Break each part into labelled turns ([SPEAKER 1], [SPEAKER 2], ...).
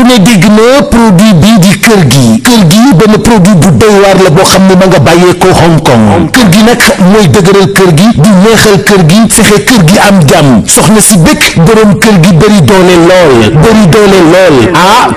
[SPEAKER 1] ku ne dégg na produit bii di kër gi benn produit bu doy waar la boo xam ne ma nga bàyyeekoo Hong Kong kër gi nag mooy dëgëral kër gi di neexal kër gi fexe kër gi am jàmm soxna si bëgg borom kër gi bëri doole lool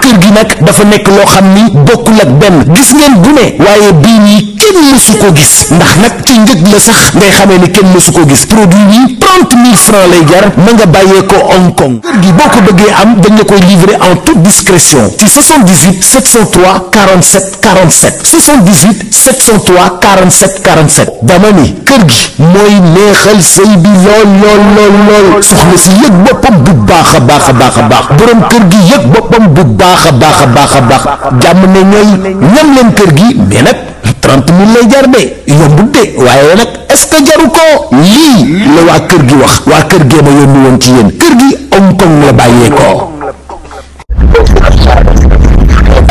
[SPEAKER 1] kër gi nag dafa nekk loo xam ni bokkul ak benn gis ngeen bu ne waaye bii nii kenn mësu ko gis ndax nag ci njëg la sax ngay xamee ni kenn mësu ko gis produit bi 30 000 francs lay jar ma nga bàyyeekoo Hong Kong kër gi boo ko bëggee am dañ la koy livrer en toute discrétion ci 78 703 47 47 78 703 47 47 dama ni kër gi mooy neexal sëy bi lool soxna si yëg boppam bu baax a baax borom kër gi yëg boppam bu baax a baax jàmm ne ñooy ñam leen kër gi mais nag 30 000 lay jar de yombut de waaye nag est-ce que jaru ko lii la waa kër gi wax waa kër gee ma yónni woon ci yéen kër gi Hong Kong la bàyyeekoo.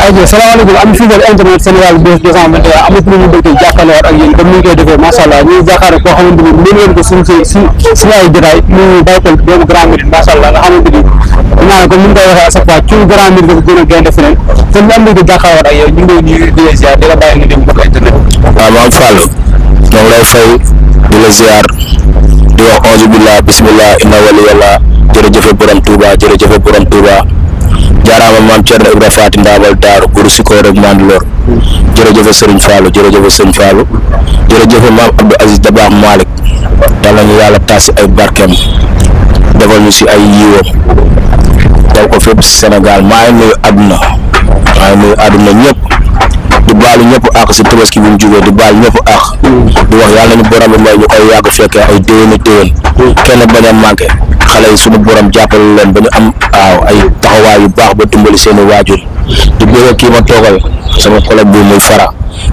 [SPEAKER 2] aywa salaamaaleykum am fii internet Sénégal bés 221 amatu lu ñu bëgg jàkkaarloo ak yéen comme ni ñu koy defee macha allah ñu jàkkaarloo koo xamante ni mën ngeen ko suñu si ay jotaay ñu baytal doomu Grand Médine macha allah nga xamante ni naa comme ni ñu koy waxee à chaque fois ci Grand Médine dafa gën a gaynde feneen kon ñu am nañu jàkkaarloo ak yow ñu ngi lay nuyu di la ziar di la bàyyi nga dem mbokk internet.
[SPEAKER 3] waaw maam Fallou ñoo ngi lay fay di la ziar di wax auzu billah bismillah inna waliyallah jërëjëfe borom Touba jërëjëfe borom Touba jaaraama maam Thierno Ibra Faty Ndamal Daaru guru Sikko rek Mandilor jërëjëfe Serigne Fallou jërëjëfe Serigne Fallou jërëjëfe maam Abdou Aziz Dabakh Malick yal nañu yàlla taas si ay barkeem defal ñu si ay yiiwam dal ko fépp si Sénégal maa ngi nuyu àdduna ñëpp di baalu ñëpp ak si tabaski bi mu jógee di baal ñëpp ak di wax yàlla nañu borom bi may ñu koy yàgg fekkee ay déwéni kenn bañ a manqué xale yi suñu borom jàppale leen ba ñu am ay taxawaay yu baax ba dimbali seeni waajur di bëgg kii ma toogal sama collègue bi muy Fara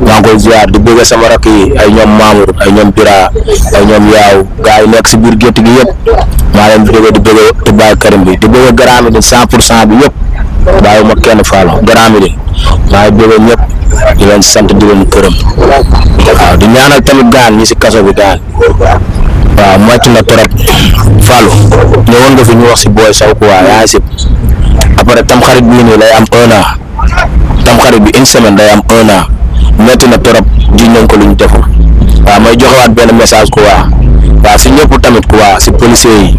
[SPEAKER 3] maa ngi koy ziar di bëgg sama rakk yi ay ñoom Mamour ay ñoom Bira ay ñoom Yaaw gars yi nekk si biir gétt gi yëpp maa leen di bëgg di bàyyi Karim bi di bëgg Grand Médine 100% bi yëpp bàyyi ma kenn Fallou Grand Médine maa ngi bëgg ñëpp di leen sant di leen gërëm waaw di ñaanal tamit gaan ñi si kaso bi gaan waaw moytu na trop Fallou ñëwoon nga fi ñu wax si Boy Sow quoi yaa ngi si après tam xarit bii nii lay am 1 an tam xarit bi une semaine day am 1 an metti na trop ji nañ ko lu ñu deful waaw may joxewaat benn message quoi waaw si ñëpp tamit quoi si policiers yi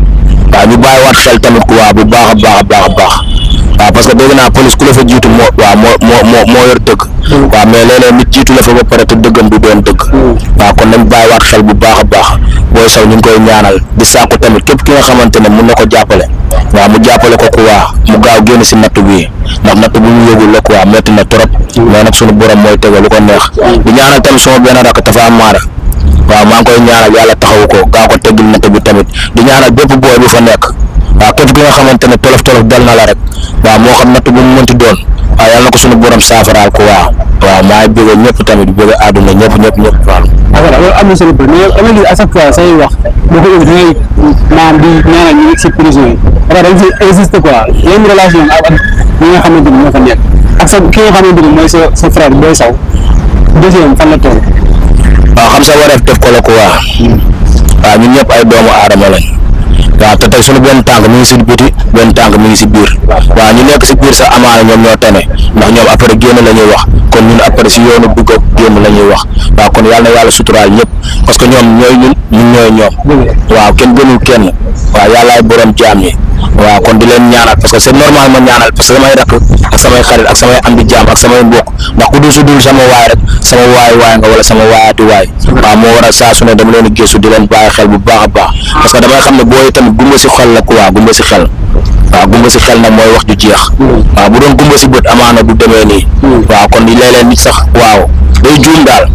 [SPEAKER 3] waaw ñu bàyyiwaat xel tamit quoi bu baax a baax waaw parce que dégg naa police ku la fa jiitu moo yor dëgg waaw mais léeg-léeg nit jiitu la fa ba pare te dëggam du doon dëgg waaw kon nañ bàyyiwaat xel bu baax a baax Boy Sow ñu ngi koy ñaanal di sàkku tamit képp ki nga xamante ne mun na ko jàppale waaw mu jàppale ko quoi mu gaaw génn si natt bi ndax natt bu ñu yëgul la quoi metti na trop mais nag sunu borom mooy tege lu ko neex di ñaanal tamit sama benn rakk Tafa Mara waaw maa ngi koy ñaanal yàlla taxawu ko gaaw ko teggil natt bi tamit di ñaanal bépp booy bu fa nekk waaw képp ki nga xamante ne tolof dal na la rek waaw moo xam natt bu mu mënti doon waaw yàlla na ko suñu borom saafaraal ko waaw maa ngi bëgg ñëpp tamit bëgg àdduna ñëpp waaw.
[SPEAKER 2] voilà loolu am na solo mais am na à chaque fois say wax boo ko ëpp da ngay maanaam di ñaanal ñu nekk si prison yi parce que dañ fi insiste quoi yenn relation ak ñi nga xamante ni ñoo fa nekk ak sa ki nga xamante ni mooy sa frère Boy Sow deuxième fan la toll.
[SPEAKER 3] waaw xam sa wareef def ko la ko waaw ñun ñëpp ay doomu aadama lañ waaw te tey suñu benn tànk mi ngi si biti benn tànk mi ngi si biir waaw ñu nekk si biir sax amaana ñoom ñoo tane ndax ñoom après génn la ñuy wax kon ñun après si yoonu dugg ak génn la ñuy wax waaw kon yàlla na yàlla suturaal ñëpp parce que ñoom ñooy ñun ñooy ñoom waaw kenn gënul kenn waaw yàllaay borom jaam yi waaw kon di leen ñaanal parce que c'est normal ma ñaanal parce que samay rakk ak samay xarit ak samay andi jaam ak samay mbokk ndax ku dul su dul sama waay rek sama waay nga wala sama waayaati waay waaw moo waral saa su ne dama leen gëstu di leen bàyyi xel bu baax a baax parce que damay xam ne booy tamit gumba si xel la quoi gumba si xel waaw gumba si xel nag mooy wax ju jeex waaw bu doon gumba si bët amaana du demee nii waaw kon di léeg-léeg nit sax waaw day juum daal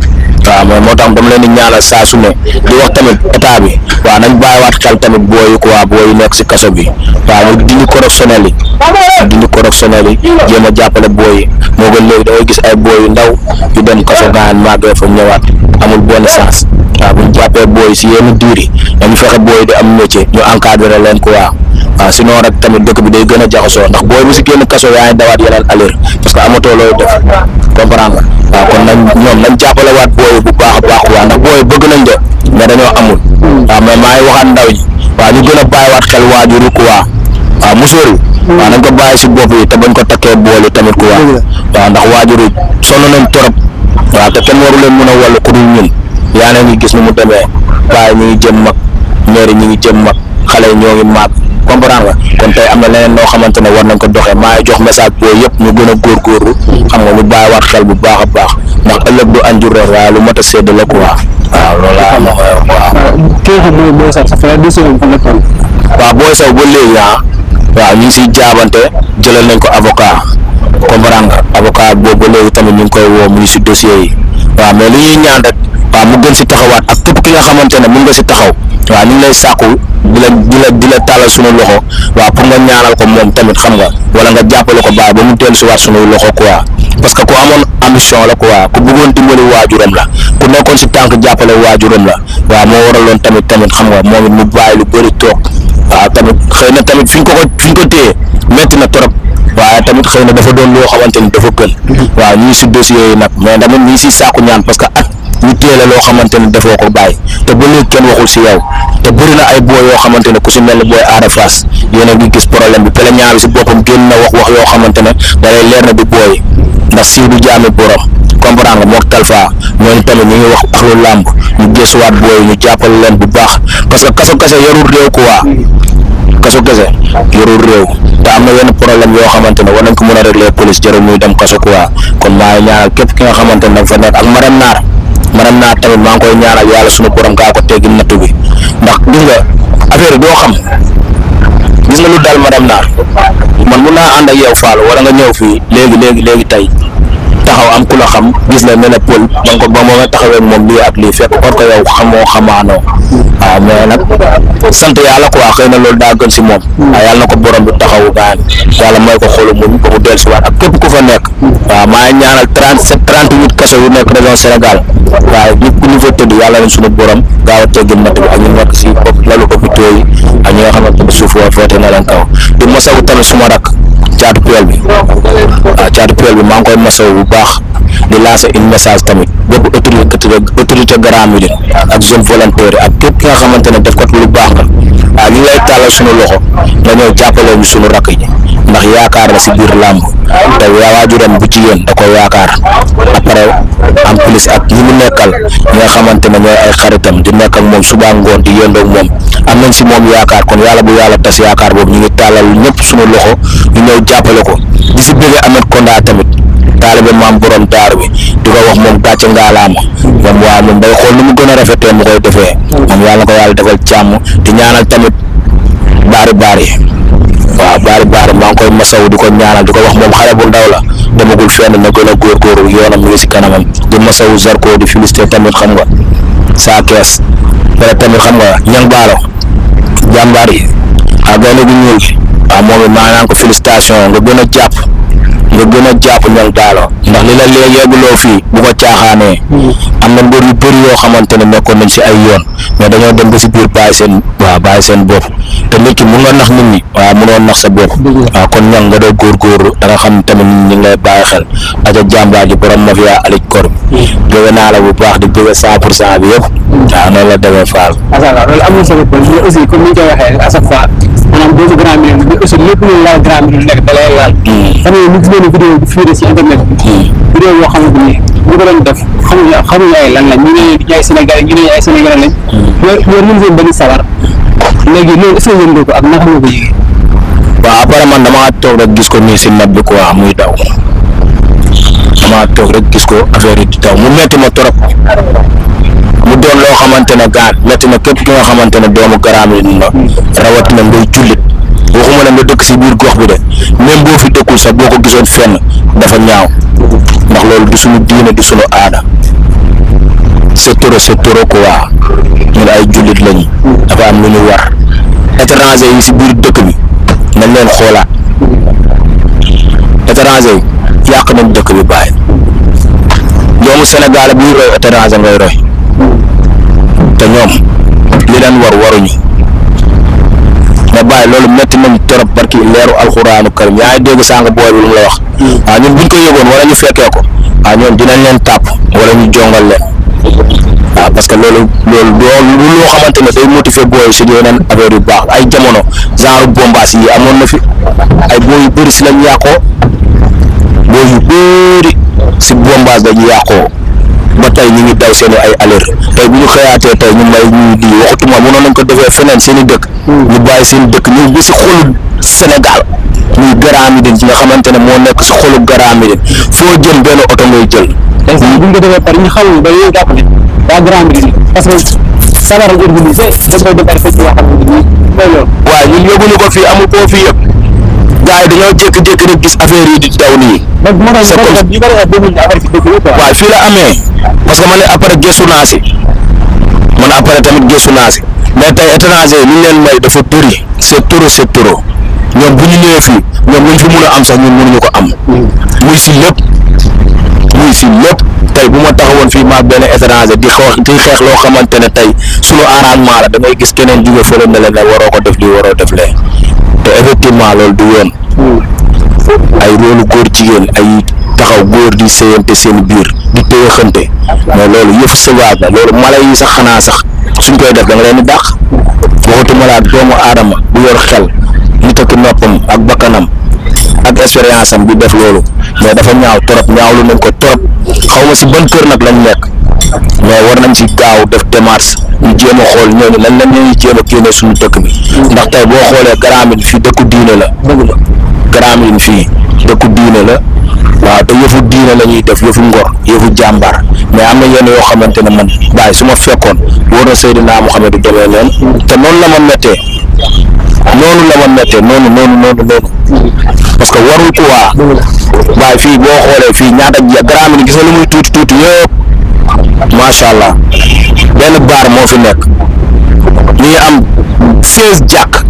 [SPEAKER 3] waaw mais moo tax dama leen di ñaanal saa su ne di wax tamit état bi waaw nañ bàyyiwaat xel tamit booy quoi booy nekk si kaso bi waaw mu dindi correctionnel yi jéem a jàppale booy yi moo gën léegi da ngay gis ay booy yu ndaw yu dem kaso gaan màggee fa ñëwaat amul bonne chance waaw bu ñu jàppee booy si yenn diir yi dañu fexe booy di am métier ñu encadré leen quoi waaw sinon rek tamit dëkk bi day gën a jaxasoo ndax booy bu si génn kaso yaa ngi dawaat yeneen allure parce que amatoo looy def comprendre nga waaw kon nañ jàppale waat booy bu baax a baax waaw ndax booy bëgg nañ de mais dañoo amul waaw mais maa ngi waxaat ndaw ñi waaw ñu gën a bàyyiwaat xel waajur yi quoi waaw musóor yi waaw nañ ko bàyyi si bopp yi te bañ ko takkee bool yi tamit quoi waaw ndax waajur yi sonn nañ trop waaw te kenn waru leen mën a wàllu ku dul ñun yaa ne ngi gis ni mu demee bàyyi ñu ngi jëm mag mairie ñu ngi jëm mag xale yi ñoo ngi màgg comprendre nga kon tey am na leneen noo xamante ne war nañ ko doxee maa ngi jox message boobu yëpp ñu gën a góorgóorlu xam nga ñu bàyyiwaat xel bu baax a baax ndax ëllëg du añ jur rek waaye lu mot a sédd la quoi waaw loolu laa am waaw.
[SPEAKER 2] ki nga xam mooy Boy Sow sa frère décision bi fan la toll.
[SPEAKER 3] waaw Boy Sow ba léegi waaw ñu ngi siy jaabante jëlal nañ ko avocat comprendre nga avocat boobu ba léegi tamit ñu ngi koy woo muy si dossier yi waaw mais li ñuy ñaan rek waaw mu gën si taxawaat ak képp ki nga xamante ne mun nga si taxaw waaw ñu ngi lay sàkku di la tàllal suñu loxo waaw pour nga ñaanal ko moom tamit xam nga wala nga jàppale ko bàyyi ba mu dellu si waat suñuy loxo quoi parce que ku amoon ambition la quoi ku bëggoon dimbali waajuram la ku nekkoon si tànk jàppale waajuram la waaw moo waraloon tamit xam nga moom it mu bàyyi lu bëri toog waaw tamit xëy na tamit fi ñu ko téye métti na trop waaye tamit xëy na dafa doon loo xamante ni dafa gën waaw ñu ngi si dossier yi nag mais tamit ñu ngi si sàkku ñaan parce que at ñu téye la loo xamante ni dafoo ko bàyyi te ba léegi kenn waxul si yow te bëri na ay booy yoo xamante ne ku si mel ni booy Ada Fass yéen a ngi gis problème bi peleñaa bi si boppam génn na wax yoo xamante ne da lay leer na du booy ndax siiw du jaami borom comprendre nga mook Talfa ñooñu tamit ñu ngi wax ak lu làmb ñu gëstuwaat booy ñu jàppale leen bu baax parce que kaso kese yorul réew quoi kaso kese yorul réew te am na yenn problème yoo xamante ne war nañ ko mën a régler police jarul muy dem kaso quoi kon maa ngi ñaanal képp ki nga xamante ne dafa nekk ak Marème Naar tamit maa ngi koy ñaanal yàlla suñu borom gaa ko teggi nattu bi ndax gis nga affaire yi doo xam gis nga lu daal Marème Naar man mun naa ànd ak yow Fall wala nga ñëw fii léegi tey taxaw am ku la xam gis la ne la pël man ko ba moo nga taxawee moom lii ak lii fekk or ko yow xamaanoo waaw mais nag sant yàlla quoi xëy na loolu daa gën si moom waaw yàlla na ko borom bi taxawu gaan yàlla may ko xolu muñ ba mu dellu si waat ak képp ku fa nekk waaw maa ngi ñaanal 38 kaso yu nekk région Sénégal waaye ñëpp ku ñu fa tëdd yàlla nañ suñu borom gaaw a teggil natt bi ak ñu nekk si lalu hôpitaux yi ak ñi nga xamante ne suuf waa féete na leen kaw di masawu tamit suma rak caatu peel bi waaw caatu peel bi maa ngi koy masawu bu baax di lancer une message tamit bépp autorité Grand Médine ak jeune volontaire yi ak képp ki nga xamante ne def ko lu baax la waaw ñu lay tàllal suñu loxo nga ñëw jàppale ñu suñu rakk yi ndax yaakaar la si biir làmb te waajuram bu jigéen da ko yaakaar après en plus ak ñi mu nekkal ñi nga xamante ne ñooy ay xaritam di nekk ak moom suba ngoon di yëndoo ak moom am nañ si moom yaakaar kon yàlla bu yàlla tas yaakaar boobu ñu ngi tàllal ñëpp suñu loxo ñu ñëw jàppale ko di si bëggee Ahmed Konda tamit taalibe maam borom daaru bi di ko wax moom gàcce ngaalaama moom waaw moom day xool nu mu gën a rafetee mu koy defee moom yàlla na ko yàlla defal jàmm di ñaanal tamit baari waaw baari maa ngi koy masawu di ko ñaanal di ko wax moom xale bu ndaw la demagul fenn na gën a góorgóorlu yoonam mi ngi si kanamam di masawu Zarko di félicité tamit xam nga saa kees pare tamit xam nga ñang baalo jàmbaar yi ak gaynde gu ñuul gi waaw moom it maa naan ko félicitation nga gën a jàpp ñang baalo ndax li la léegi yegguloo fii bu ko caaxaanee am na mbër yu bëri yoo xamante ne nekkoon nañ si ay yoon mais dañoo dem ba si biir bàyyi seen bopp te nit ki mun nga nax nit ñi waaw munoo nax sa bopp waaw kon ñang nga doon góorgóorlu da nga xam tamit ñu ngi lay bàyyi xel aja jàmbaar ji borom mafia alij kor bi jóge naa la bu baax di bëgg 100% bi yëpp waaw noonu la demee Fall
[SPEAKER 2] loolu am na solo mais aussi comme ni ñu koy waxee à chaque fois maanaam doo si Grand Médine mais aussi lépp lu laal Grand Médine nekk da lay laal xam nga ñu gis leen vidéo bi fii si internet bi vidéo yoo xamante ni ñu ko doon def xamuñu ay lan la ñu ne ay Sénégal ñu ne ay Sénégal lañ yor ñu seen benn sabar léegi loolu est-ce que yëngu ko ak naka nga ko yëgee
[SPEAKER 3] waaw après man damaa toog rek gis ko nii si net bi quoi muy daw damaa toog rek gis ko affaire yi di daw mu metti ma trop mu doon loo xamante ne gaan metti na képp ki nga xamante ne doomu Grand Médine la rawatina ngay jullit waxuma ne nga dëkk si biir gox bi de même boo fi dëkkul sax boo ko gisoon fenn dafa ñaaw ndax loolu du suñu diine du suñu aada c'est trop quoi ñun ay jullit lañu dafa am lu ñu war étranger yi si biir dëkk bi nañ leen xoolaat étranger yi yàq nañ dëkk bi bàyyi doomu Sénégal buy roy étranger ngay roy te ñoom li leen waruñu mais bàyyi loolu métti nañ trop barki leeru alxuraanu karim yaa ngi dégg sànq booy bi lu mu la wax waaw ñun buñ ko yëgoon wala ñu fekkee ko waaw ñoom dinañ leen tàpp wala ñu jongal leen waaw parce que loolu loo xamante ne day motiver booy si yeneen affaire yu baax ay jamono genre bombaas yi amoon na fi ay booy yu bëri si lañ yàqoo booy yu bëri si bombaas dañuy yàqoo ba tey ñu ngi daw seen ay alerte tey bu ñu xëyaatee tey ñu may ñu di waxtuma mënoon nañ ko defee feneen seen i dëkk ñu bàyyi seen dëkk ñu ba si xolu Sénégal muy Grand Médine ci nga xamante ne moo nekk si xolu Grand Médine foo jëm benn oto ngay jël.
[SPEAKER 2] tey sax bu ñu ko defee par ñu xamul ba yéen jàpp ne waa Grand Médine parce que sabar organisé dañ koy def ay fecc yoo xam ne nii mooy loolu.
[SPEAKER 3] waaw ñun yóbbuñu ko fii amul koo fii yëpp gars yi dañoo jékki-jékki rek gis affaire yi di daw nii.
[SPEAKER 2] donc moo tax ñu ko defee déglu affaire ci dëkk bi quoi.
[SPEAKER 3] waaw fii la amee parce que man après gëstu naa si man après tamit gëstu naa si mais tey étranger yi li ñu leen may dafa bëri c'est trop ñoom bu ñu ñëwee fii ñoom luñ fi mun a am sax ñun mënuñu ko am. muy si lépp tey bu ma taxawoon fii maag benn étranger di xeex loo xamante ne tey suñu arrangement la da ngay gis keneen jóge fële ne la ne waroo ko def lii waroo def lee te effectivement loolu du yoon. ay rôle góor jigéen ay taxaw góor di séyante seen biir di téyexante mais loolu yëfu sauvage la loolu mala yi sax xanaa sax suñ koy def da nga leen di dàq waxatuma la ak doomu aadama bu yor xel nit ak noppam ak bakkanam ak expérience am di def loolu mais dafa ñaaw trop ñaawlu nañ ko trop xaw ma si ban kër nag lañ nekk mais war nañ si gaaw def démarche ñu jéem a xool ñooñu lan la ñuy jéem a génne suñu dëkk bi ndax tey boo xoolee Grand Médine fii dëkku diine la dëgg la Grand Médine fii dëkku diine la waaw te yëfu diine la ñuy def yëfu ngor yëfu jàmbaar mais am na yenn yoo xamante ne man bàyyi su ma fekkoon wóor na Seydina Muhammad du demee noonu te noonu la ma méttee noonu parce que warul quoi waaye fii boo xoolee fii ñaata Grand Médine gis nga lu muy tuuti yëpp macha allah benn baar moo fi nekk ñu ngi am 16 jàkk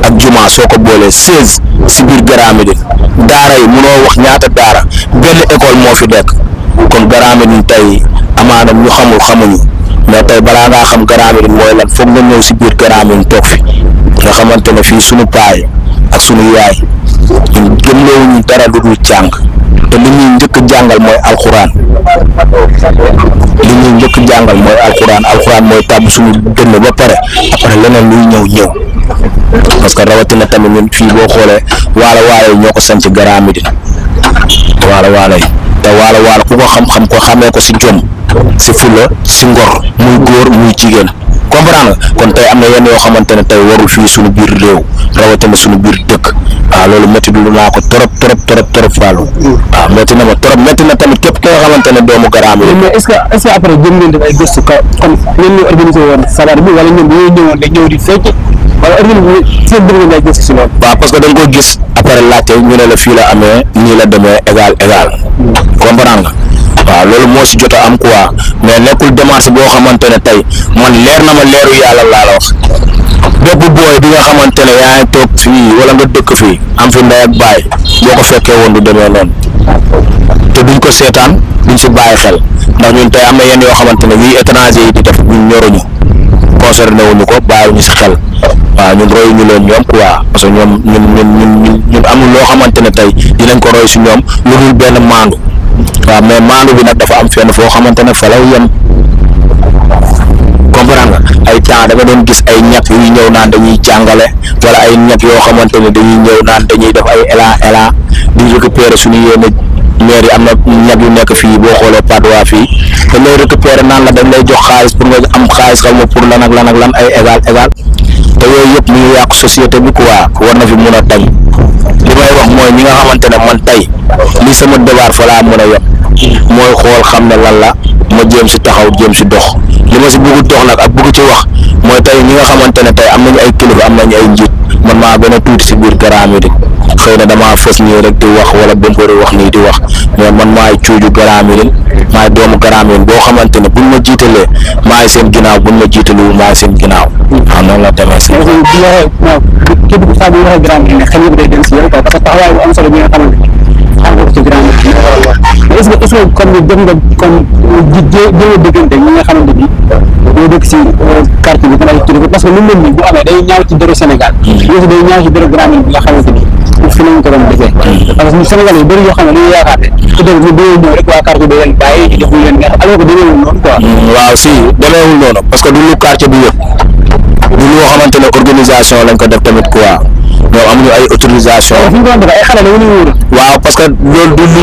[SPEAKER 3] ak juma soo ko boolee 16 si biir Grand Médine daara yi munoo wax ñaata daara benn école moo fi nekk kon Grand Médine tey amaana ñu xamuñu mais tey balaa ngaa xam Grand Médine mooy lan foog nga ñëw si biir Grand Médine toog fi nga xamante ne fii sunu paay ak sunu yaay ñun gëmloowuñu dara lu dul jàng te li ñuy njëkk jàngal mooy alxuraan alxuraan mooy tàbb suñu dënn ba pare après leneen luy ñëw parce que rawatina tamit ñun fii boo xoolee waalo yi ñoo ko sanc Grand Médine waalo yi te waalo ku ko xam ko xamee ko si jom si fula si ngor muy góor muy jigéen comprendre nga kon tey am na yenn yoo xamante ne tey warul fii suñu biir réew rawatina suñu biir dëkk waaw loolu métti lu naa ko trop Fallou waaw métti na ma trop métti na tamit képp ki nga xamante ne doomu Grand Médine.
[SPEAKER 2] mais est-ce que après jëm ngeen def ay gëstu comme ngeen ñu organisé woon sabar bi wala ñun dañoo ñëwoon rek ñëw di fecc wala organisé seen bëgg ngeen ay gëstu si loolu.
[SPEAKER 3] waaw parce que da nga ko gis après laajte ñu ne la fii la amee nii la demee égal comprendre nga. waaw loolu moo si jot a am quoi mais nekkul démarche boo xamante ne tey man leer na ma leeru yàlla laa la wax bépp booy bi nga xamante ne yaa ngi toog fii wala nga dëkk fii am fi ndey ak baay boo ko fekkee woon du demee noonu te duñ ko seetaan duñ si bàyyi xel ndax ñun tey am na yenn yoo xamante ne lii étranger yi di def ñun ñoruñu concerné wuñu ko bàyyiwuñu si xel waaw ñun royuñu leen ñoom quoi parce que ñoom ñun amul loo xamante ne tey dinañ ko roy si ñoom lu dul benn maandu. waaw mais maandu bi nag dafa am fenn foo xamante ne fa la yem comprendre nga ay temps da nga doon gis ay ñett yuy ñëw naan dañuy jàngale wala ay ñett yoo xamante ne dañuy ñëw naan dañuy def ay élan di récupérer suñu yenn maire yi am na ñett yu nekk fii boo xoolee Padois fii dañ lay récupérer naan la dañ lay jox xaalis pour nga am xaalis xaw ma pour lan ak lan ay égal te yooyu yëpp muy yàqu société bi quoi war na fi mun a dañ li may wax mooy ñi nga xamante ne man tey lii sama devoir fa laa mën a yem mooy xool xam ne lan la ma jéem si taxaw jéem si dox li ma si bëgg dox nag ak bëgg ci wax mooy tey ñi nga xamante ne tey am nañu ay kilifa am nañu ay njiit man maa gën a tuuti si biir Grand Médine xëy na damaa fës nii rek di wax wala bëmbëri wax nii di wax mais man maay cuuju Grand Médine maay doomu Grand Médine boo xamante ne buñ ma jiitalee maay seen ginnaaw buñ ma jiitalee maay seen ginnaaw waaw noonu la demee si.
[SPEAKER 2] képp ku saa bu waxee Grand Médine xel yëpp day dem si yow parce que taxawaay bu am solo bi nga xamante ne xam nga ko ci Grand Médine mais est-ce que comme ni def nga comme jéem a diggante ñi nga xamante ni ñoo dëkk si quartier bi comme ay kilifa parce que lu mel ni bu amee day ñaaw ci dëru Sénégal yooyu day ñaaw ci dëru Grand Médine bi nga xamante ni fi lañ ko doon defee parce que Sénégal yi bëri yoo xam ne dañuy yaakaar ne peut-être ñu bëggoon ñëw rek waa quartier bi leen bàyyi di def lu leen neex alors que demeewul noonu quoi.
[SPEAKER 3] waaw si demeewul noonu parce que du lu quartier bi yëpp du loo xamante ne organisation lañ ko def tamit quoi ñoom amuñu ay autorisation.
[SPEAKER 2] fi ñu ko doon def ay xale la ñu wóor.
[SPEAKER 3] waaw parce que loolu du lu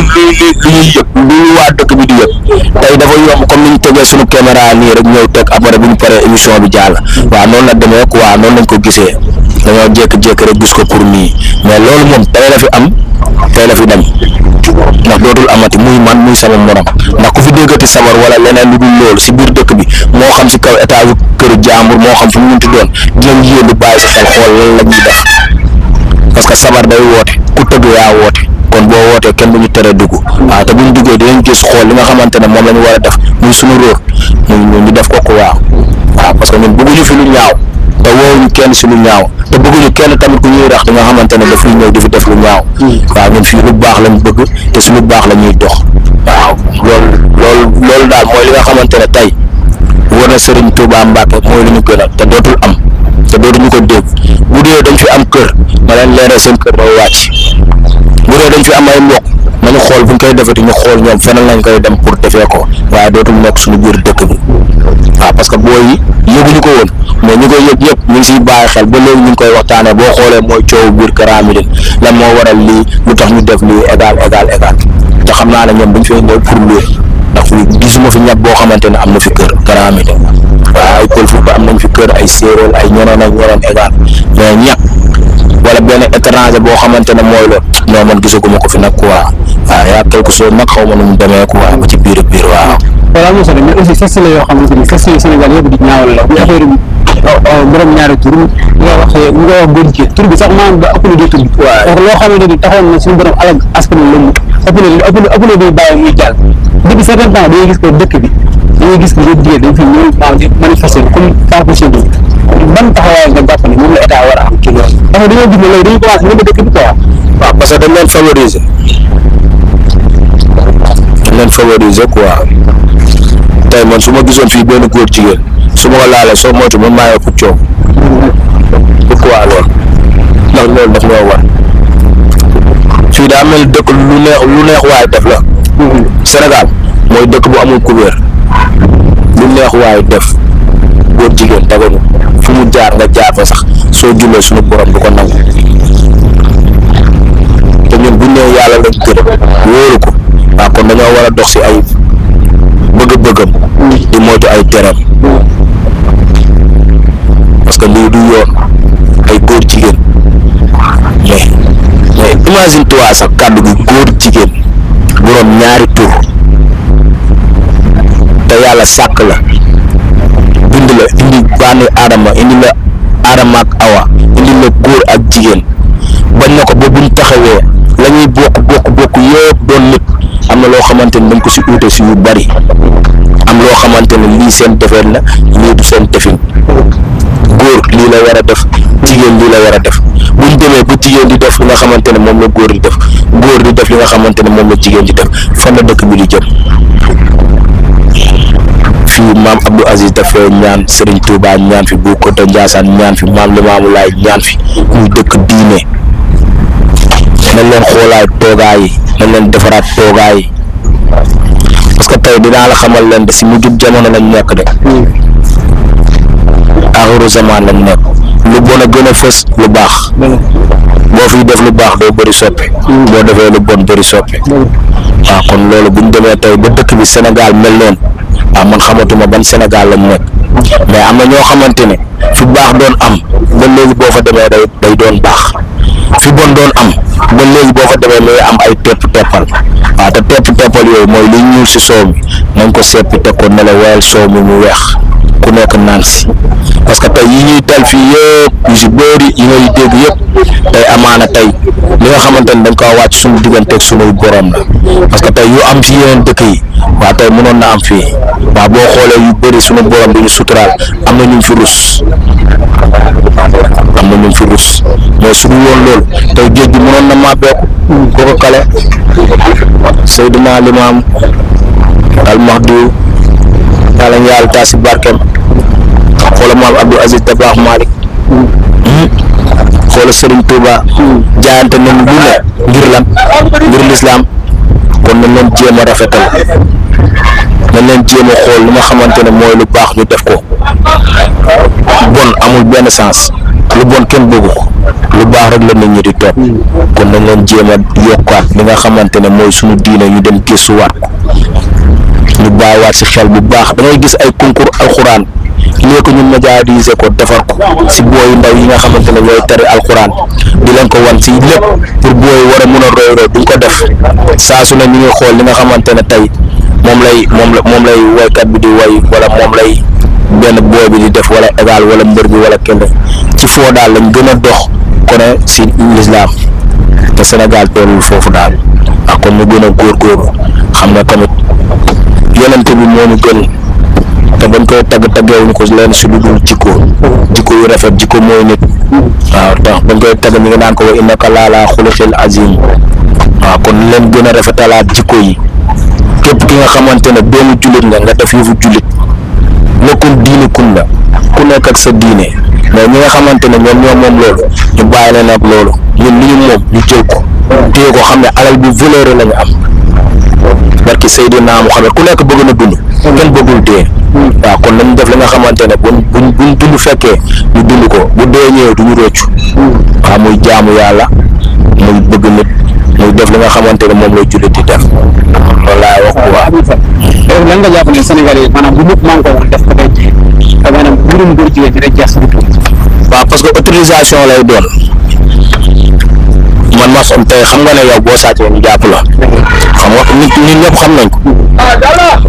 [SPEAKER 3] ñuy yëpp du lu waa dëkk bi di yëpp tey dafa yomb comme ni ñu tegee suñu caméra nii rek ñëw teg après bu ñu paree émission bi jàll waaw noonu la demee quoi noonu lañ ko gisee dañoo jékki-jékki rek gis ko pour nii mais loolu moom tey la fi am tey la fi dem ndax dootul amati muy man muy sama morom ndax ku fi déggati sabar wala leneen lu dul loolu si biir dëkk bi moo xam si kaw état yu kër jàmbur moo xam fu mu munti doon dinañ yéen di bàyyi si xel xool lan la ñuy def parce que sabar day woote ku tëgg yaa woote kon boo wootee kenn du ñu tere dugg waaw te buñ duggee dinañ gis xool li nga xamante ne moom la ñu war a def muy suñu róor ñu def ko waaw parce que ñun bëgguñu fi lu ñaaw te woowuñu kenn si lu ñaaw te bëgguñu kenn tamit ku ñuy rax di nga xamante ne daf ñëw di fi def lu ñaaw waaw ñun fii lu baax lañ bëgg te si lu baax la ñuy dox waaw loolu daal mooy li nga xamante ne tey war na Serigne Touba Mbacke mooy li ñu gënal te dootul am te dootuñu ko dégg bu dee dañ fi am kër ma leen leeral seen kër day wàcc bu dee dañ fi am ay mbokk nañu xool bu ñu koy defati ñu xool ñoom feneen lañ koy dem pour defee ko waaye dootul nekk suñu biir dëkk bi waaw parce que booy yi yëguñu ko woon mais ñu koy yëg ñëpp ñu ngi siy bàyyi xel ba léegi ñu ngi koy waxtaanee boo xoolee mooy coow biir Kara Médine lan moo waral lii lu tax ñu def lii égal te xam naa ne ñoom dañ fay ñëw pour luy ndax fii gisuma fi ñett boo xamante ne am na fi kër Kara Médine waaw ay pël Fuuta am nañ fi kër ay séeréer ay ñeneen ak ñeneen égal mais ñett wala benn étranger boo xamante ne mooy loolu non man gisaguma ko fi nag quoi waaw yaa quelque chose nag xaw ma nu mu demee quoi ba ci biir waaw.
[SPEAKER 2] voilà monsieur le mais aussi festival la yoo xamante ni festival Sénégal yëpp di ñaawal la bu affaire borom ñaari tur nga wax góor jigéen tur bi sax maanaam ba ëpp na di tur bi wax loo xamante ni taxoon na suñu borom alag askan wi lëmm ëpp na di bàyyi muy jàll depuis certain temps dañuy gis ko dëkk bi dañuy gis ko góor jigéen dañ fi ñëw maanaam di manifester comme campusien bi ban taxawaay nga jàpp ne moom la état war a am ci loolu parce que dañoo gis ne léegi dañuy commencé ñëpp dëkk bi quoi
[SPEAKER 3] waaw parce que dañ leen favoriser quoi tey man su ma gisoon fii benn góor jigéen su ma ko laalee soo moytu man maa ëpp coow pourquoi loolu ndax loolu daf ñoo war fii daa mel dëkk lu neex waaye def la Sénégal mooy dëkk bu amul couvert lu neex waaye def góor jigéen daganu fu mu jaar nga jaar fa sax soo jullee suñu borom du ko nangu te ñun bu nee yàlla lañ gën wóoru ko waaw kon dañoo war a dox si ay bëgg-bëggam di moytu ay teram parce que lii du yoon ay góor jigéen mais imagine toi sax kàddu gi góor jigéen boroom ñaari tur te yàlla sàkk la bind la indi bànni aadama indi la aadama ak awa indi la góor ak jigéen bañ na ko ba buñ taxawee la ñuy bokk yëpp doon nit am na loo xamante ne dañ ko si uute si yu bari am loo xamante ne lii seen defeen la lii du seen defin góor lii la war a def jigéen lii la war a def buñ demee ba jigéen di def li nga xamante ne moom la góor di def góor di def li nga xamante ne moom la jigéen di def fan la dëkk bi di jëm fii maam Abdou Aziz dafay ñaan Serigne Touba ñaan fi Bu Koto Ndiassane ñaan fi maam Limaamu Laay ñaan fi muy dëkk diine nañ leen xoolaay toogaay yi nañ leen defaraat toogaay yi parce que tey dinaa la xamal leen de si mujjub jamono lañ nekk de aaxiru zamaan lañ nekk lu bon a gën a fës lu baax boo fiy def lu baax doo bëri soppi boo defee lu bon bëri soppi waaw kon loolu buñ demee tey ba dëkk bi Sénégal mel noonu waaw man xamatuma ban Sénégal lañ nekk mais am na ñoo xamante ne fi baax doon am ba léegi boo fa demee day doon baax fi bon doon am ba léegi boo fa demee muy am ay teppal waaw te teppal yooyu mooy liy ñuul si soow mi nañ ko seppi teg ko ne la wayal soow mi mu weex ku nekk naan si parce que tey yi ñuy tel fii yëpp yu si bëri yi ngay dégg yëpp tey amaana tey li nga xamante ne dañ ko wàcc suñu digganteeg suñuy borom la parce que tey yu am ci yeneen dëkk yi waaw tey mënoon na am fii waaw boo xoolee yu bëri suñu borom bi ñu suturaal am na ñu fi rus mais su dul woon loolu tey géej gi mënoon na maa beeku kooku kale Seydina Limaam al Mahdi yàlla ñu yàlla taas si barkeem xoola maam Abdou Aziz Dabakh Malick xoola Serigne Touba jaayante nañ lu ne ngir lan ngir lislaam kon nañ leen jéem a rafetal nañ leen jéem a xool li nga xamante ne mooy lu baax ñu def ko bon amul benn sens lu bon kenn bëggu ko lu baax rek la nit ñi di topp kon nañ leen jéem a yokkaat li nga xamante ne mooy suñu diine ñu dem gëstuwaat ko ñu bàyyiwaat si xel bu baax da ngay gis ay concours alxuraan léegi ko ñu médiatiser ko defar ko si booy ndaw yi nga xamante ne ñooy tari alxuraan di leen ko wan si lépp pour booy war a mun a roy duñ ko def saa su ne ñu ngi xool li nga xamante ne tey moom lay woykat bi di woy wala moom lay benn booy bi di def wala égal wala mbër bi wala kenn ci foo daal lañ gën a dox kone si l'islam te Sénégal tollul foofu daal ak kon ñu gën a góorgóorlu xam ne tamit yonente bi moo ñu gën te bañ koy taggeewuñ ko leen si lu dul jikko yu rafet jikko mooy nit waaw tax bañ koy tagg mi ngi naan ko wa innaka laalaa xuluqil azim waaw kon leen gën a rafetalaat jikko yi képp ki nga xamante ne doomu jullit nga def yëfu jullit nekkul diine kun la ku nekk ak sa diine mais ñi nga xamante ne ñoom moom loolu ñu bàyyi leen ak loolu ñun li ñu moom ñu jël ko téye ko xam ne alal bi valeur la ñu am barki Seydina Muhammad ku nekk bëgg na dund kenn bëggul dee waaw kon nañ def li nga xamante ne buñ dund fekkee ñu dund ko bu dee ñëwee du ñu rëccu waaw muy jaamu yàlla muy bëgg nit muy def li nga xamante ne moom lay jullit di def loolu laay wax bu baax.
[SPEAKER 2] lan nga jàpp ne Sénégal yi maanaam bu ñëpp maa ngi ko woon def ko tey jii te maanaam mbirum góor jigéen ñi rek jeex si biir.
[SPEAKER 3] waaw parce que autorisation lay doon man ma som tey xam nga ne yow boo sàccee ñu jàpp la xam nga nit ñëpp xam nañ ko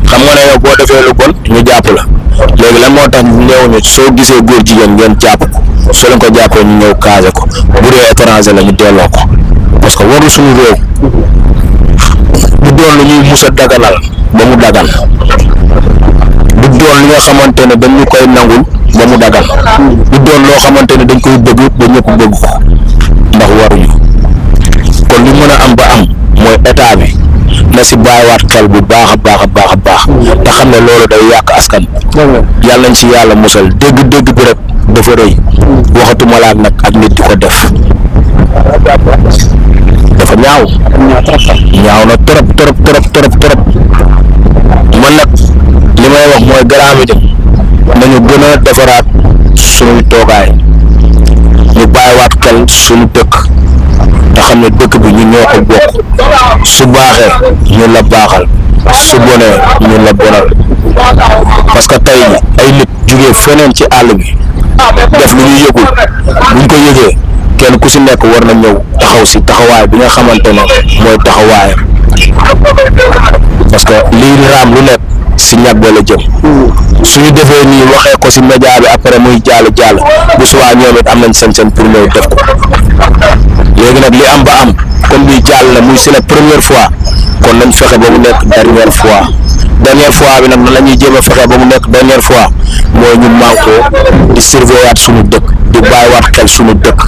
[SPEAKER 3] xam nga ne yow boo defee lu bon ñu jàpp la léegi lan moo tax néewuñu soo gisee góor jigéen ngeen jàpp ko soo leen ko jàppee ñu ñëw casé ko bu dee étranger la ñu delloo ko parce que warul suñu réew du doon lu ñuy mus a daganal ba mu dagan du doon li nga xamante ne dañ ñu koy nangul ba mu dagan du doon loo xamante ne dañ koy bëgg ba ñëpp bëgg ko ndax waruñu kon li mën a am ba am mooy état bi na si bàyyiwaat xel bu baax a baax a baax a baax te xam ne loolu day yàq askan yàlla nañ si yàlla musal dégg-dégg bi rek dafa rëy waxatuma laak nag ak nit di ko def dafa ñaaw na trop man nag li may wax mooy garaam yi nañu gën a defaraat suñuy toogaay ñu bàyyiwaat xel suñu dëkk te xam ne dëkk bi ñu ñoo ko bokk su baaxee ñun la baaxal su bonee ñun la bonal parce que tey ay nit jugee feneen ci àll bi def lu ñu yëgul buñ ko yëgee kenn ku si nekk war na ñëw taxaw si taxawaay bi nga xamante ne mooy taxawaayam parce que lii raam lu nekk si ñag ba la jëm suñu defee nii waxee ko si média bi après muy jàll bu subaa ñoom it am nañ sañ-sañ pour ñëw def ko léegi nag li am ba am comme bi jàll na muy c'est la première fois kon nañ fexe ba mu nekk dernière fois bi nag nan la ñuy jéem a fexe ba mu nekk dernière fois mooy ñu manko di surveiller suñu dëkk di bàyyiwaat xel suñu dëkk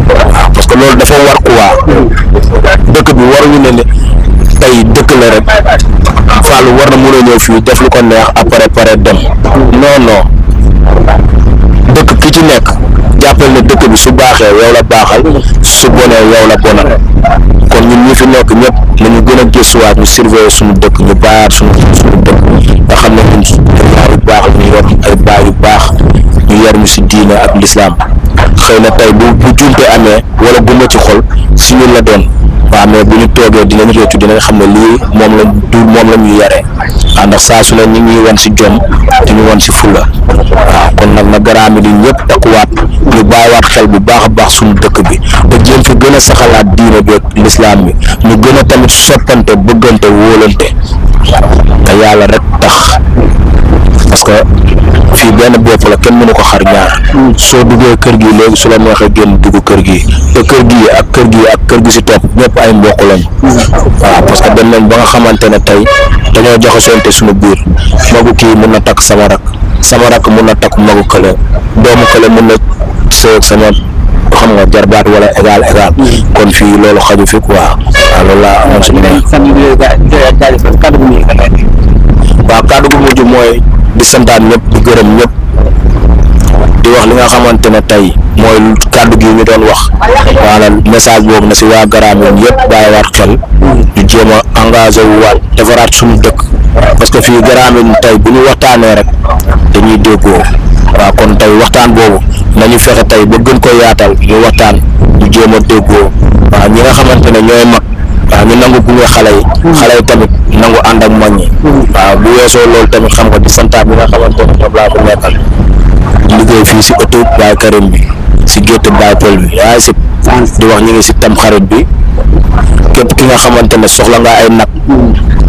[SPEAKER 3] waaw parce que loolu dafa war quoi dëkk bi waruñu ne tey dëkk la rek Fallou war na mën a ñëw fii def lu ko neex après pare dem non dëkk ki ci nekk jàppal ne dëkk bi su baaxee yow la baaxal su bonee yow la bonal kon ñun ñi fi nekk ñëpp nañu gën a gëstuwaat ñu surveiller suñu dëkk ñu bàyyaat suñu dëkk nga xam ne ñun yaay yu baax ñu yor ay baay yu baax ñu yar ñu si diine ak lislaam xëy na tey bu jumte amee wala bu ci xol si ñun la doon waaw mais bu ñu toogee dinañ réccu dinañ xam ne lii moom la ñuy yaree waaw ndax saa su ne ñu ngi wan si jom te ñu wan si fulla waaw kon nag na garaami di ñëpp takkuwaat ñu bàyyiwaat xel bu baax a baax suñu dëkk bi te jéem fi gën a saxalaat diine bi ak lislaam bi ñu gën a tamit soppante bëggante wóolante te yàlla rek tax parce que fii benn bopp la kenn mënu ko xar ñaar soo duggee kër gi léegi su la neexee génn dugg kër gi te kër gi ak kër gi si topp ñëpp ay mbokk lañ waaw parce que dem nañ ba nga xamante ne tey dañoo joxasonte suñu biir magu kii mun na takk sama rak mun na takk magu kële doomu kële mun na sëy sama xam nga jarbaat wala égal kon fii loolu xaju fi quoi waaw loolu laa amoon suñu waaw kàddu gu mujj mooy di santaan ñëpp di gërëm ñëpp di wax li nga xamante ne tey mooy kàddu gi ñu doon wax maanaam message boobu na si waa Grand Médine yëpp bàyyiwaat xel ñu jéem a engagé wu waat defaraat suñu dëkk parce que fii Grand Médine tey bu ñu waxtaanee rek dañuy déggoo waaw kon tey waxtaan boobu nañu fexe tey ba gën ko yaatal ñu waxtaan ñu jéem a déggoo waaw ñi nga xamante ne ñooy mag waaw ñu nangu gunge xale yi tamit nangu ànd ak mag ñi waaw bu weesoo loolu tamit xam nga di santaat bi nga xamante ne ñoom laa ko nekkal liggéey fii si ëttu Baye Karim bi si gétt Baye Pël bi yaa si di wax ñu ngi si tam xarit bi képp ki nga xamante ne soxla nga ay nag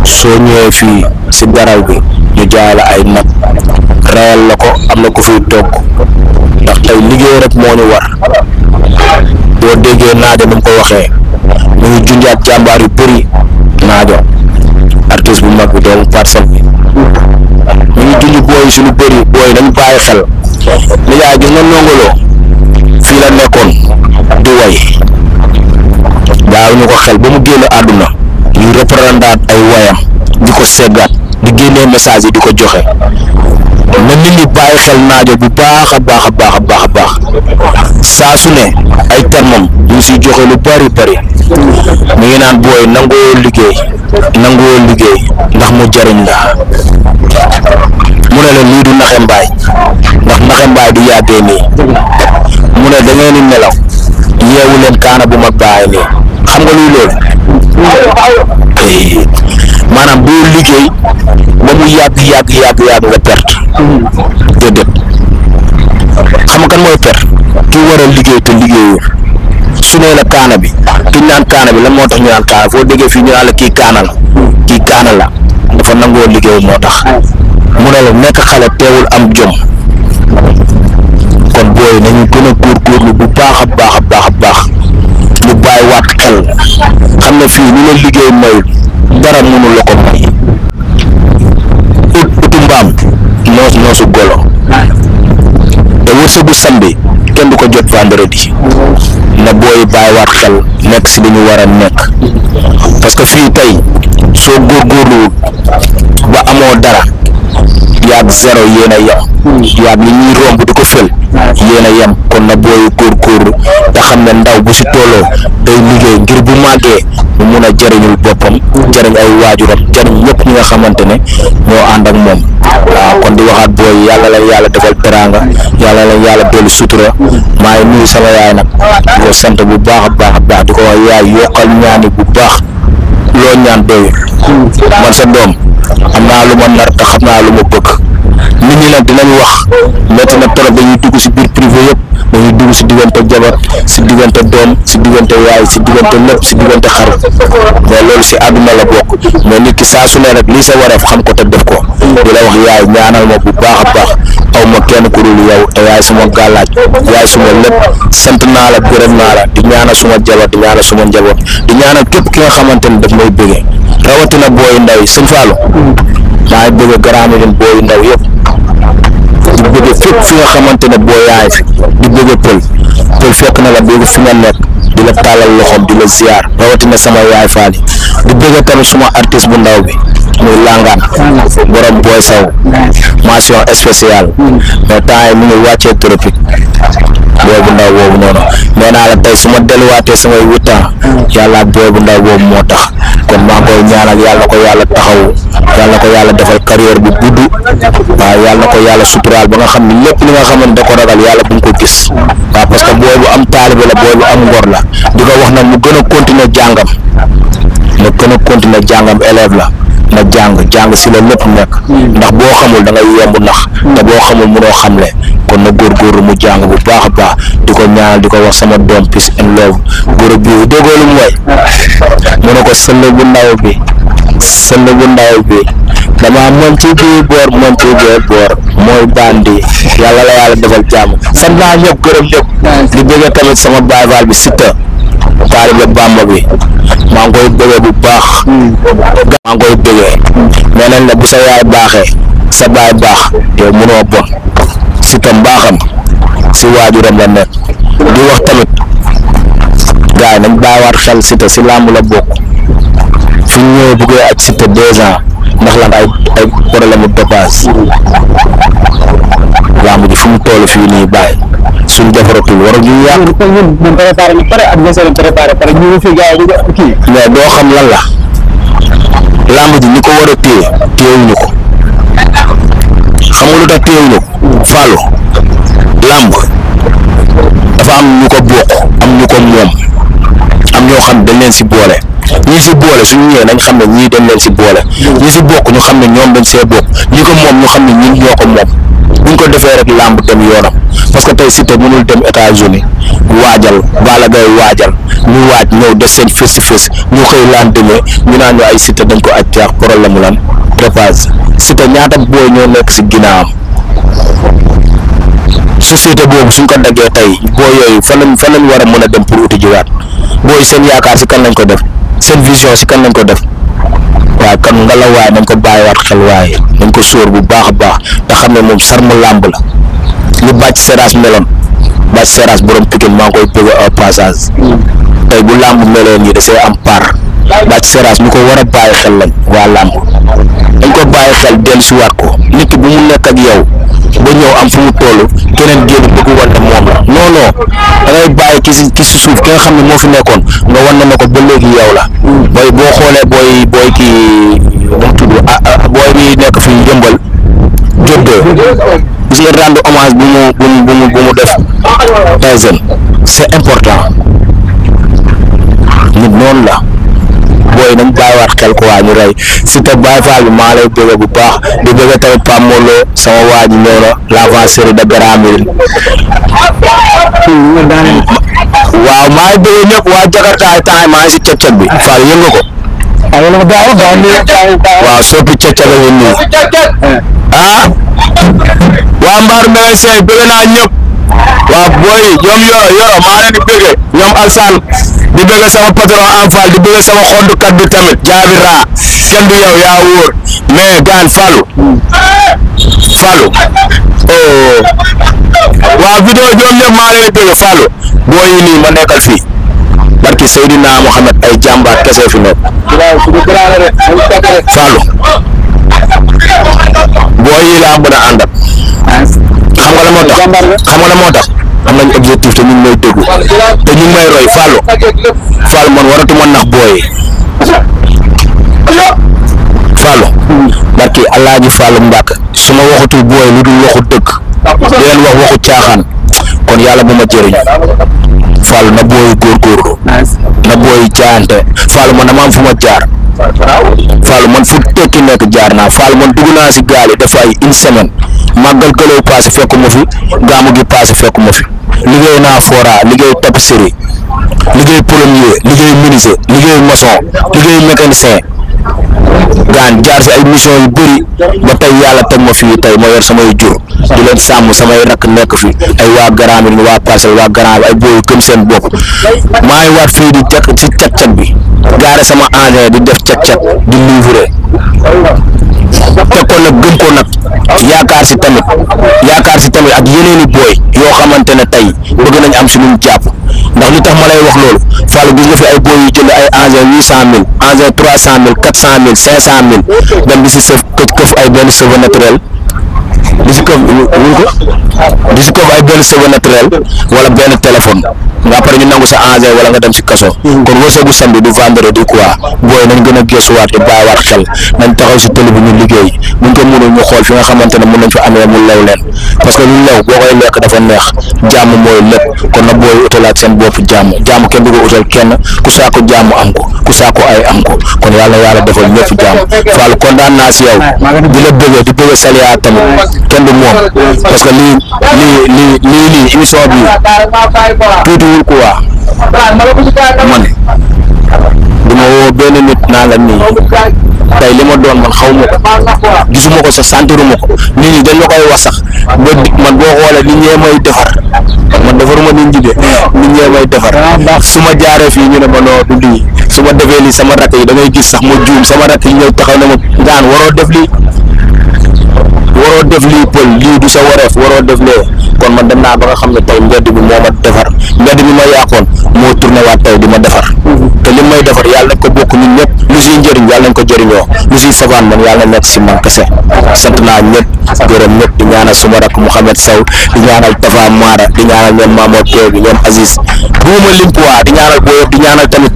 [SPEAKER 3] soo ñëwee fii si garaw bi ñu jaay la ay nag reyal la ko am na ko fiy togg ndax tey liggéey rek moo ñu war boo déggee Naajo ni mu ko waxee mu ngi junjaat jàmbaar yu bëri Naajo artiste bu mag bi doomu Parcelles bi mu ngi junj booy si lu bëri booy dañu bàyyi xel li yaay gis nga Ndongo Lo fii la nekkoon di way bàyyi ñu ko xel ba mu génn àdduna ñu représentant ay wayam di ko seggaat di génnee message yi di ko joxe na nit ñi bàyyi xel Naajo bu baax a baax a baax a baax a baax saa su ne ay termam ñu siy joxe lu bari mi ngi naan booy nangoo liggéey ndax mu jariñ la mu ne la lii du naxe mbaay ndax naxe mbaay du yàggee nii mu ne da ngeen di nelaw yeewu leen kaana bu mag bàyyi nii xam nga luy loolu maanaam boo liggéey ba mu yàgg nga perte déedéet xam nga kan mooy perte ki war a liggéey te liggéeyul su ne la kaana bi ki naan kaana bi lan moo tax ñu naan kaana foo déggee fii ñu naan la kii kaana la dafa nangoo liggéey moo tax mu ne la nekk xale teewul am jom kon booy nañu gën a góorgóorlu bu baax a baax ñu bàyyiwaat xel xam ne fii lu la liggéey mayul dara mënu la ko may utu mbaam noosu golo te wërsëgu samedi kenn du ko jot vendredi na booy bàyyiwaat xel nekk si li ñu war a nekk parce que fii tey soo góorgóorluwul ba amoo dara yaag zéro yéen a yem yaag li ñuy romb di ko fël yéen a yem kon na booy góorgóorlu te xam ne ndaw bu si tolloo day liggéey ngir bu màggee mu mun a jëriñul boppam jëriñ ay waajuram jëriñ ñëpp ñi nga xamante ne ñoo ànd ak moom waaw kon di waxaat booy yàlla leen yàlla defal teraanga yàlla leen yàlla dolli sutura maa ngi nuyu sama yaay nag di ko sant bu baax a baax di ko wax yaay yokkal ñaani bu baax loo ñaan doyul man sa doom am naa lu ma nar te xam naa lu ma bëgg nit ñi nag dinañ wax métti na trop dañuy dugg si biir privé yëpp dañuy dugg si diggante jabar si diggante doom si diggante yaay si diggante lépp si diggante xarit mais loolu si àdduna la bokk mais nit ki saa su ne rek lii sa wareef xam ko te def ko di la wax yaay ñaanal ma bu baax a baax aw ma kenn ku dul yow te yaay suma gàllaaj yaay suma lépp sant naa la gërëm naa la di ñaanal suma jabar di ñaanal suma njaboot di ñaanal képp ki nga xamante ne daf may bëggee rawatina booyu ndaw yi sëñ Fallou maa ngi bëgg Grand Médine booyu ndaw yëpp di bëgg fépp fi nga xamante ne boo yaay fi di bëgg pël fekk na la bëgg fi nga nekk di la tàllal loxoom di la ziar rawatina sama yaay Faly di bëgg tamit suma artiste bu ndaw bi muy langaan borom booy saw mention spéciale mais temps yi mu ngi wàccee tropique booy bu ndaw boobu noonu nee naa la tey su ma delluwaatee samay 8 ans yàlla booy bu ndaw boobu moo tax kon maa koy ñaanal yàlla ko yàlla taxawu yàlla ko yàlla defal carrière bu gudd waaw yàlla ko yàlla suturaal ba nga xam ne lépp li nga xam ne da ko ragal yàlla bu mu ko gis waaw parce que booy bu am taalibe la booy bu am ngor la di ko wax nag mu gën a continuer jàngam élève la na jàng si la lépp nekk ndax boo xamul da ngay yomb nax te boo xamul mënoo xamle kon na góorgóorlu mu jàng bu baax a baax di ko ñaanal di ko wax sama doom peace and love góor bi déggoo lu mu way mu ne ko sëll bu ndaw bi dama mën ci biir boor mooy bandi yàlla la yàlla defal jàmm sant naa ñëpp gërëm ñëpp di bëgg tamit sama baay faal bi Siteu taalibe Bamba bi maa ngi koy bëggee bu baax nee nañ la bu sa yaay baaxee sa baay baax yow mënoo bon Siteu mbaaxam si waajuram la nekk di wax tamit gars yi nañ bàyyiwaat xel Siteu si làmb la bokk fi ñu ñëwee bëggee ak Siteu 2 ans ndax lan ay problème de dopage làmb ji fu mu toll fii nii bàyyi suñ defaratul waru ñu yàq.
[SPEAKER 2] ñun préparé na pare adversaire préparé pare ñu ngi fi gars yi kii.
[SPEAKER 3] mais doo xam lan la lamb ji ñi ko war a téyewuñu ko xam nga lu tax téyewuñu ko Fallou lamb dafa am ñu ko bokk am ñu ko moom am ñoo xam dañ leen si boole ñii si boole suñu ñëwee nañ xam ne ñii dañ leen si boole ñi si bokk ñu xam ne ñoom dañ see bokk ñi ko moom ñu xam ne ñun ñoo ko moom buñ ko defee rek lamb dem yoonam parce que tey Siteu mënul dem États-Unis waajal Balla Gaye waajal ñu waaj ñëw def seen face-to-face ñu xëy laan demee ñu naan ñu ay Siteu dañ ko aj caax problème mu lan prépasse Siteu ñaata booy ñoo nekk si ginnaawam société boobu suñ ko daggee tey booy yooyu fan lañ war a mën a dem pour uti jiwaat booy seen yaakaar si kan lañ ko def seen vision si kan lañ ko def waaye kan nga la waaye nañ ko bàyyiwaat xel waaye nañ ko sóor bu baax a baax te xam ne moom sarmu làmb la ñu bàcc Seras meloon bàcc Seras borom Pikine maa ngi koy bëgg au passage tey bu làmb meloon nii da see am part bàcc Seras ñu ko war a bàyyi xel lañ waa làmb dañ ko bàyyi xel dellusiwaat ko nit ki bu mu nekk ak yow ba ñëw am fu mu toll keneen génn bëgg wan ne moom la non non da ngay bàyyi ki si suuf ki nga xam ne moo fi nekkoon nga wan ne ko ba léegi yow la booy boo xoolee booy kii mu tudd booy bi nekk fi yëmbal joddee gis nga rendre hommage bu mu def Tyson c'est important nit noonu la booy nañ bàyyiwaat xel ko waa ñu rey Siteu Baye Fall bi maa lay bëgg bu baax di bëgg tamit Pape Molo sama waa ji ñëw na l'avancée de Grand Médine waaw maa ngi bëgg ñëpp waa Jakarta ay temps maa ngi si cek bi Fall yëngu ko waaw soppi cek a ngi nii waa Mbar Mbéye Seye bëgg naa ñëpp waaw booy ñoom yoro maa leen di bëgg ñoom Alsaan di bëgg sama patron Anfal di bëgg sama xondukat bi tamit jaabi raa kenn du yow yaa wóor mais gaan Fallou waaw vidéo ñoom ñëpp maa leen di bëgg Fallou booy yi nii ma nekkal fii barki Seydina Mohamed ay jàmbaar kese fi nekk Fallou booy yi laa mën a àndal xam nga la moo tax am nañ objectif te ñu ngi may déglu te ñu ngi may roy Fallou man waratuma nax booy Fallou barki Alaaji Fallou Mbàkke su ma waxatul booy lu dul waxu dëgg di leen wax waxu caaxaan kon yàlla bu ma jëriñ Fallou na booy góorgóorlu na booy jaante Fallou man dama am fu ma jaar Fallou man fu tekki nekk jaar naa Fallou man dugg naa si gaal yi def ay une semaine màggal gëlëw passé fekku ma fi gaamu gi passé fekku ma fi liggéey naa fora liggéey tapisserie liggéey plombier liggéey menuisier liggéey maçon liggéey mécanicien gaan jaar si ay mission yu bëri ba tey yàlla teg ma fii tey ma yor samay jur di leen sàmm samay rakk nekk fi ay waa Grand Médine waa Parcelles waa Grand ay booy gëm seen bopp maa ngi waat fii di jekk ci cag-cag bi gaare sama engin di def cag-cag di livrer teg ko nag gëm ko nag yaakaar si tamit ak yeneeni booy yoo xamante ne tey bëgg nañ am si luñ jàpp ndax li tax ma lay wax loolu Fallou gis nga fi ay booy yu jënd ay engin 800 000 engin 300 000 400 000 500 000 dem di si sëf këf ay benn cheveux naturel di si këf ay benn cheveux naturel wala benn téléphone nga après ñu nangu sa engin wala nga dem si kaso kon wërsëgu samedi du vendredi quoi booy nañ gën a gëstuwaat di bàyyiwaat xel nañ taxaw si télé bi ñu liggéey buñ ko mënul ñu xool fi nga xamante ne mën nañ fa amee mu lew leen parce que lu lew boo koy lekk dafa neex jàmm mooy lépp kon na booy utalaat seen bopp jàmm kenn du ko utal kenn ku saako jàmm am ko ku saako ay am ko kon yàlla defal ñëpp jàmm Fallou kontaan naa si yow di la bëggee di bëggee Saliya tamit kenn du moom parce que lii émission bi tuutiwul quoi man duma woo benn nit naa la nii tey li ma doon man xaw ma ko gisuma ko sax sentiruma ko nit ñi dañ ma koy wax sax ba man boo xoolee nit ñee may defar man defaruma nit ñi de nit ñee may defar su ma jaaree fii ñu ne ma noo du lii su ma defee lii sama rakk yi da ngay gis sax ma juum sama rakk yi ñëw taxaw ne ma daan waroo def lii pël lii du sa wareef waroo def lee kon man dem naa ba nga xam ne tey mbedd bi moo ma defar mbedd bi ma yàqoon moo tourné waat tey di ma defar te li may defar yàlla nañ ko bokk ñun ñëpp lu siy njëriñ yàlla nañ ko jëriñoo lu si safaan man yàlla na nekk si man kese sant naa ñëpp gërëm ñëpp di ñaanal suma rakk Mouhamed Sow di ñaanal Tafa Mara di ñaanal ñoom Mamadou Tew bi ñoom Aziz buuma limpuwaa di ñaanal boo yëpp di ñaanal tamit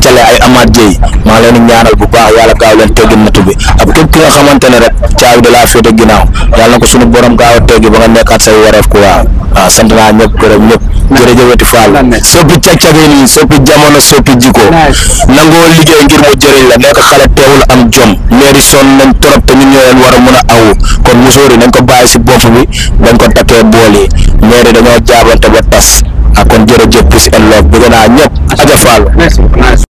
[SPEAKER 3] Cele ay Amath Dieye maa leen di ñaanal bu baax yàlla gaaw leen teggi nattu bi ak képp ki nga xamante ne rek caabi da laa féete ginnaaw yàlla na ko suñu borom gaaw a teggi ba nga nekkaat say wareef ku waaw sant naa ñëpp gërëm ñëpp jërëjëfati Fall soppi cag-cagee nii soppi jamono soppi jikko nangoo liggéey ngir mu jëriñ la nekk xale teewul am jom mairie sonn nañ trop te ñun ñoo leen war a mën a awu kon musóor yi nañ ko bàyyi si bopp bi dañ ko takkee bool yi mairie dañoo jaabante ba tas ak kon jërëjëf peace and love bëgg naa ñëpp aja Fall